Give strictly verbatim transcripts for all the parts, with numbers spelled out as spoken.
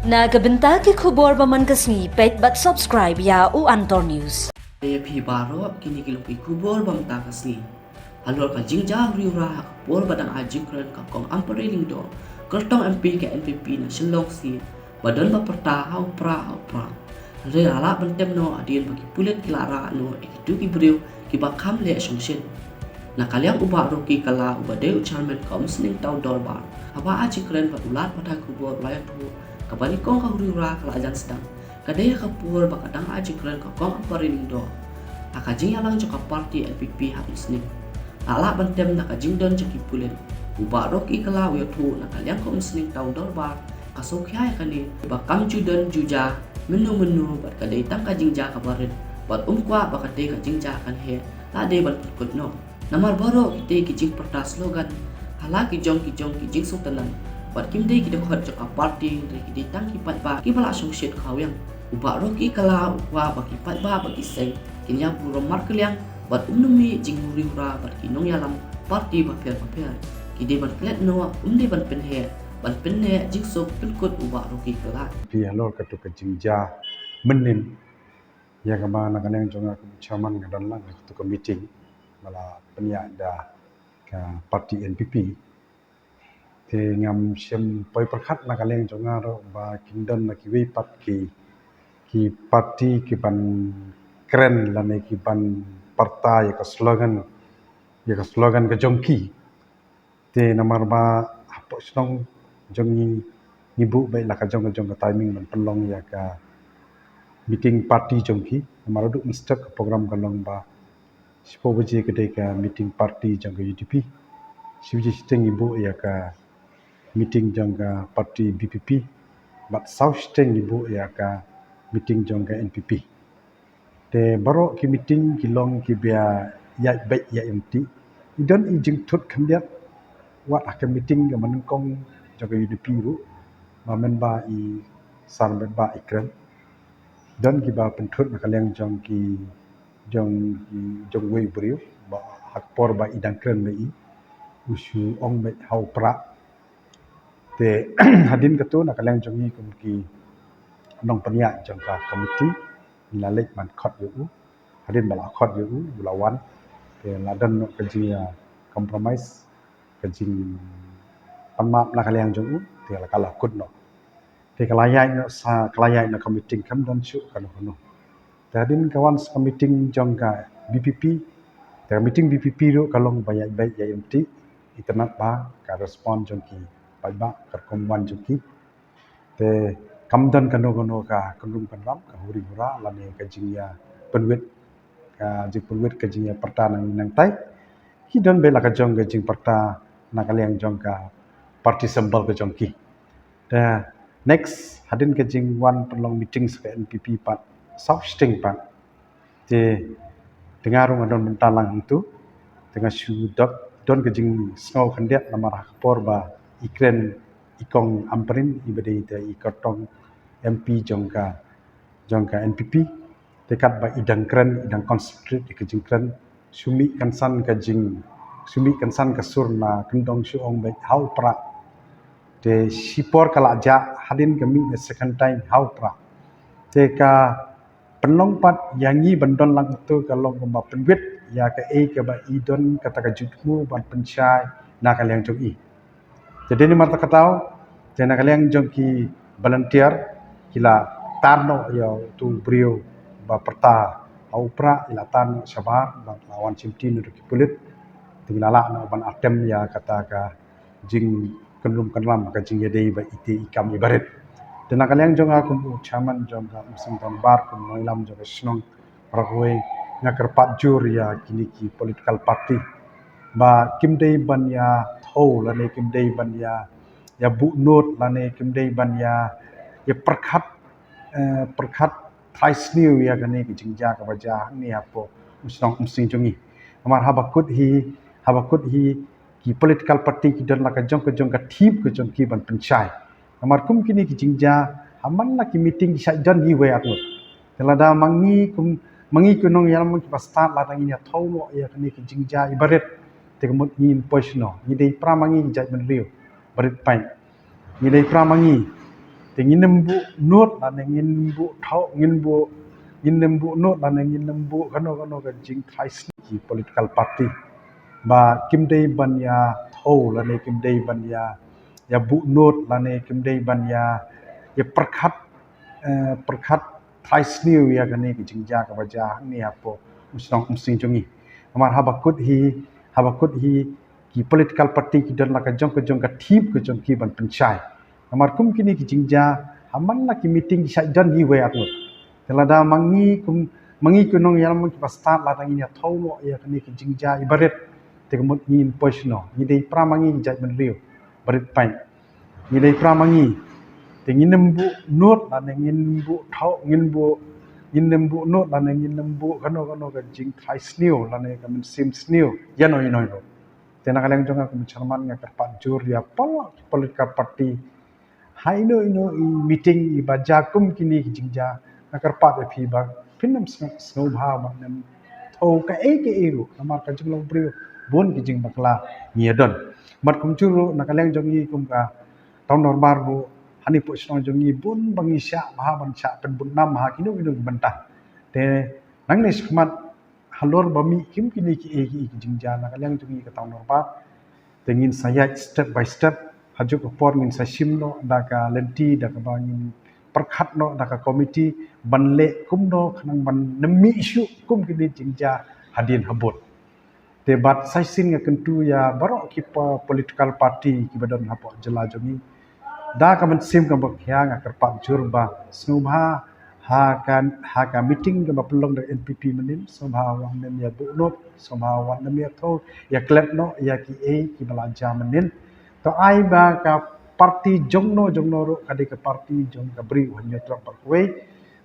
Na ka bynta ki khubor ba man ka sngi, peit bad subscribe ïa u Antor News. Ïa phi baroh, kine ki long ki khubor ba mynta ka sngi. Halor ka jingjia riewra ha ka por ba dang ai jingkren ka Kong Ampareen Lyngdoh, kyrtong M P ka N P P na Shillong Sir, ba don ba pyrta ha u Prah, ha u Prah. Hynrei la lah ban tem noh hadien ba ki pulit ki la rah noh ïa kito ki briew kiba kham leh shongshit. Na ka liang u Bah Rocky Kala, uba dei u chairman ka Umsning Town Dorbar, haba ai jingkren bad u lad pathai khubor, u la ïathuh kaba nyngkong ka riewra ka la jan sdang, ka dei ha ka por ba ka dang ai jingkren ka Kong Ampareen Lyngdoh ha ka jingïalang jong ka party N P P ha Umsning. La lah ban tem da ka jingdon jong ki pulit. U Bah Rocky Kala u ïathuh na ka liang ka Umsning Town Dorbar ka sngewkhia ïa kane, ba kam ju don ju jia mynno mynno bad ka dei tang ka jingjia kaba rit, bad um kwah ba kata ka jingjia kan heh, la dei ban pynkut noh. Namar baroh kita ki jingpyrta slogan ha la ki jong ki jong ki jingsngewtynnad, bad kim dei ki dkhot jong ka party, hynrei ki dei tang ki paidbah kiba la shongshit khawiang. U Bah Rocky Kala u kwah ba ki paidbah bad ki seng kin ïa burom markylliang bad um nym mih jingriewra bad ki nongïalam party bapher bapher. Ki dei ban klet noh, ym dei ban pynheh, ban pynneh jingsuk, pynkut u Bah Rocky Kala. Phi halor kato ka jingjia mynnin, ïa kaba na ka liang jong nga kum u chairman nga don lang ha kato ka meeting ba la pynïaid da ka party N P P. Te ngam shym poi pyrkhat na ka liang jong nga ruh ba kin don na kiwei pat ki, ki party ki ban kren lane ki ban pyrta ïa ka slogan, ïa ka slogan ka jong ki. Te namar ba hapoh shnong jong ngi, ngi buh beit la ka jong ka jong ka timing ban pynlong ïa ka meeting party jong ki. Namar haduh mynstep ka program ka long ba shiphew baje ka dei ka meeting party jong ka U D P. Shi baje shiteng ngi buh ïa ka meeting jong ka party V P P. Bad saw shiteng ngi buh ïa ka meeting jong ka N P P. Te baroh ki meeting ki long kiba ïaid beit ïaid lynti. I don i jingthut khyndiat wat ha ka meeting kaba nyngkong jong ka U D P ruh, ba mynba i sar mynba i kren, don kiba pynthut na ka liang jong ki, jong ki, jong uwei u briew, ba ha ka por ba i dang kren beit i, u shu ong beit ha u Prah. Te hadien kato na ka liang jong ngi kum ki nongpynïaid jong ka committee, ngi la leit ban khot ïa u. Hadien ba la khot ïa u, u la wan. Te la don noh ka jingïa compromise, ka jingpanmap na ka liang jong u, te la ka la kut noh. Te ka la ïaid noh sa, ka la ïaid noh ka meeting, kam don shuh kano kano. Te hadien ka wan sa ka meeting jong ka V P P. Te ka meeting V P P ruh ka long ba ïaid beit ïaid lynti, itynnad ba ka respond jong ki paidbah ka rukom wan jong ki. Te kam don kano kano ka kynrum kynram, ka huri hura lane ka jingïa pynwit, ka jingpynwit ka jingïa pyrta nang nangtai. Ki don beit la ka jong ka jingpyrta na ka liang jong ka party symbol ka jong ki. Te next, hadien ka jingwan pynlong meeting sa ka N P P pat, saw shiteng pat, te, te nga ruh nga don bynta lang hangto. Te nga shu dot, don ka jingsngew khyndiat namar ha ka por ba i kren i Kong Ampareen, iba dei te i kyrtong M P jong ka, jong ka N P P. Te katba i dang kren, i dang concentrate ïa ka jingkren, shu mih kynsan ka jing, shu mih kynsan ka sur na kyndong, shu ong beit ha u Prah. Te shipor ka la jah, hadien ka mih the second time ha u Prah. Te ka pynlong pat ïa ngi ban don lang hangto ka long kumba pynwit ïa kaei kaba i don kata ka jingthmu ban pynshai na ka liang jong i. Te dei namar kata, te na ka liang jong ki volunteer ki la tan noh ïa uto u briew ba pyrta ha u Prah, i la tan noh shabar bad la wan shimti noh da ki pulit. Te ngi la lah noh ban attempt ïa kata ka jingkynrum kynram, ka jingïadei ba ite i kam iba rit. Te na ka liang jong nga kum u chairman jong ka Umsning Town Dorbar, kum u nongïalam jong ka shnong, baroh nga kyrpad jur ïa kine ki political party ba kim dei ban ïa thew lane kim dei ban ïa, ïa buh nud lane kim dei ban ïa, ïa pyrkhat, eh, pyrkhat trai sniew ïa kane ka jingjia kaba jia hangne hapoh u shnong Umsning jong ngi. Namar haba kut hi, haba kut hi ki political party ki don la ka jong ka jong ka theme ka jong ki ban pynshai. Namar kum kine ki jingjia, ha man la ki meeting ki shait don hi wei ar ngut. Te lada ma ngi kum, ma ngi ki nongïalam kiba stad lada ngin ïa thew noh ïa kane ki jingjia iba rit, te ka mut ngin poi shano? Ngi dei para ma ngi ki jaitbynriew ba rit paid. Ngi dei para ma ngi Te ngin ym buh nud lane ngin buh thaw, ngin buh, ngin ym buh nud lane ngin ym buh kano kano ka jingtharai sniew ki political party ba kim dei ban ïa thaw lane kim dei ban ïa, ïa buh nud lane kim dei ban ïa, ïa pyrkhat, eh, pyrkhat tharai sniew ïa kane ka jingjia kaba jia hangne hapoh u shnong Umsning jong ngi. Namar haba kut hi, haba kut hi ki political party ki don la ka jong ka jong ka theme ka jong ki ban pynshai. Namar kum kine ki jingjia ha man la ki meeting ki shah don hi wei arngut. Te lada ma ngi kum, ma ngi ki nongïalam kiba stad lada ngin ïa thaw noh ïa kane ki jingjia i barit, te ka mut ngin poi shano? Ngi dei para ma ngi ki jaitbynriew barit paid. Ngi dei para ma ngi. Te ngin ym buh nud lane ngin buh thaw, ngin buh, ngin ym buh nud lane ngin ym buh kano kano ka jingtharai sniew lane ka mynsiem sniew ïano ïano ïano. Te na ka liang jong nga kum u chairman nga kyrpad jur ïa pol, political party ha ino ino i meeting iba jia kum kine ki jingjia, nga kyrpad ïa phi ba phin ym sngew, sngewbha ban ym thaw kaei kaei ruh namar ka jinglong briew bun ki jingbakla ngi ïa don. Bad kumjuh ruh na ka liang jong ngi kum ka Town Dorbar ruh hangne hapoh shnong jong ngi bun ba ngi shah bha ban shah pynbud nam ha kino kino ki bynta. Te nangne shakhmat halor ba mih kum kine kiei kiei ki jingjia na ka liang jong ngi ka Town Dorbar, te ngin sa ïaid step by step. Ha juh ka por ngin sa shim noh da ka lynti da kaba ngin pyrkhat noh da ka committee ban leh kumno khnang ban ym mih shuh kum kine jingjia hadien habud. Te bad sa shisien nga kyntu ïa baroh ki political party kiba don hapoh jylla jong ngi, da ka mynsiem kaba khia nga kyrpad jur ba sngewbha ha ka, ha ka meeting kaba pynlong da N P P mynnin, sngewbha wat nym ïa buh nud, sngewbha wat nym ïa thaw, ïa klet noh ïa kiei kiba la jia mynnin. To ai ba ka party jongno jongno ruh ka dei ka party jong ka briew Hynñiewtrep bad kawei.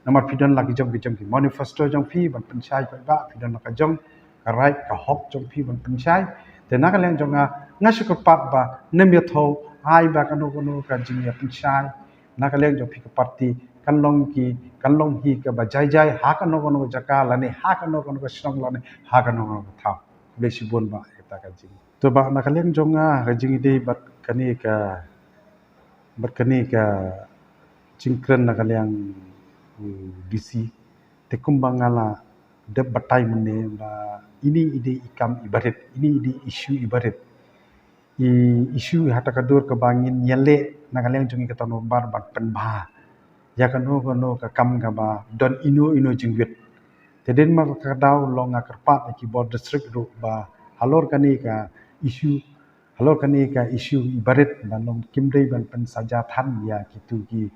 Namar phi don la ki jong ki jong ki manifesto jong phi ban pynshai paidbah, phi don la ka jong ka right ka hok jong phi ban pynshai. Te na ka liang jong nga, nga shu kyrpad ba nym ïa thaw, ai ba kano kano ka jingïa pynshai na ka liang jong phi ka party kan long ki, kan long hi kaba jai jai ha kano kano ka jaka lane ha kano kano ka shnong lane ha kano kano ka thaw. Khublei shibun ba ïa kata ka jing. To ba na ka liang jong nga ka jingïadei bad kane ka, bad kane ka jingkren na ka liang, mm, D C. Te kumba nga la dep batai mynne ba ine i dei i kam i barit, ine i dei i issue i barit. I issue ha kata ka dur kaba ngin ïaleh na ka liang jong ngi ka Town Dorbar ban pynbha ïa kano kano ka kam kaba don ino ino jingwit. Te dei namar kata ka daw long nga kyrpad ïa ki bor district ruh ba halor kane ka issue, halor kane ka issue i barit ba long kim dei ban pynsaja than ïa kitu ki,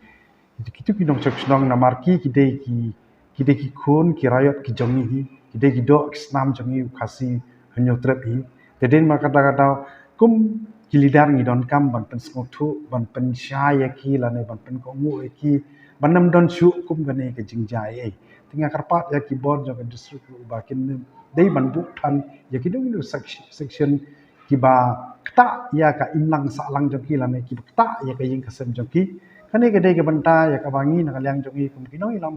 kitu ki nongshong shnong namar ki, ki dei ki, ki dei ki khun ki raiot ki jong ngi hi, ki dei ki doh ki snam jong ngi u Khasi Hynñiewtrep hi. Te dei namar kata ka daw kum ki leader ngi donkam ban pynsngewthuh, ban pynshai ïa ki lane ban pynkohnguh ïa ki ban nym don shuh kum kane ka jingjia ei ei. Te nga kyrpad ïa ki bor jong ka district ruh ba kin dei ban buh than ïa ki dong section, section kiba ktah ïa ka imlang sahlang jong ki lane kiba ktah ïa ka ïing ka sem jong ki. Kane ka dei ka bynta ïa kaba ngi na ka liang jong ngi kum ki nongïalam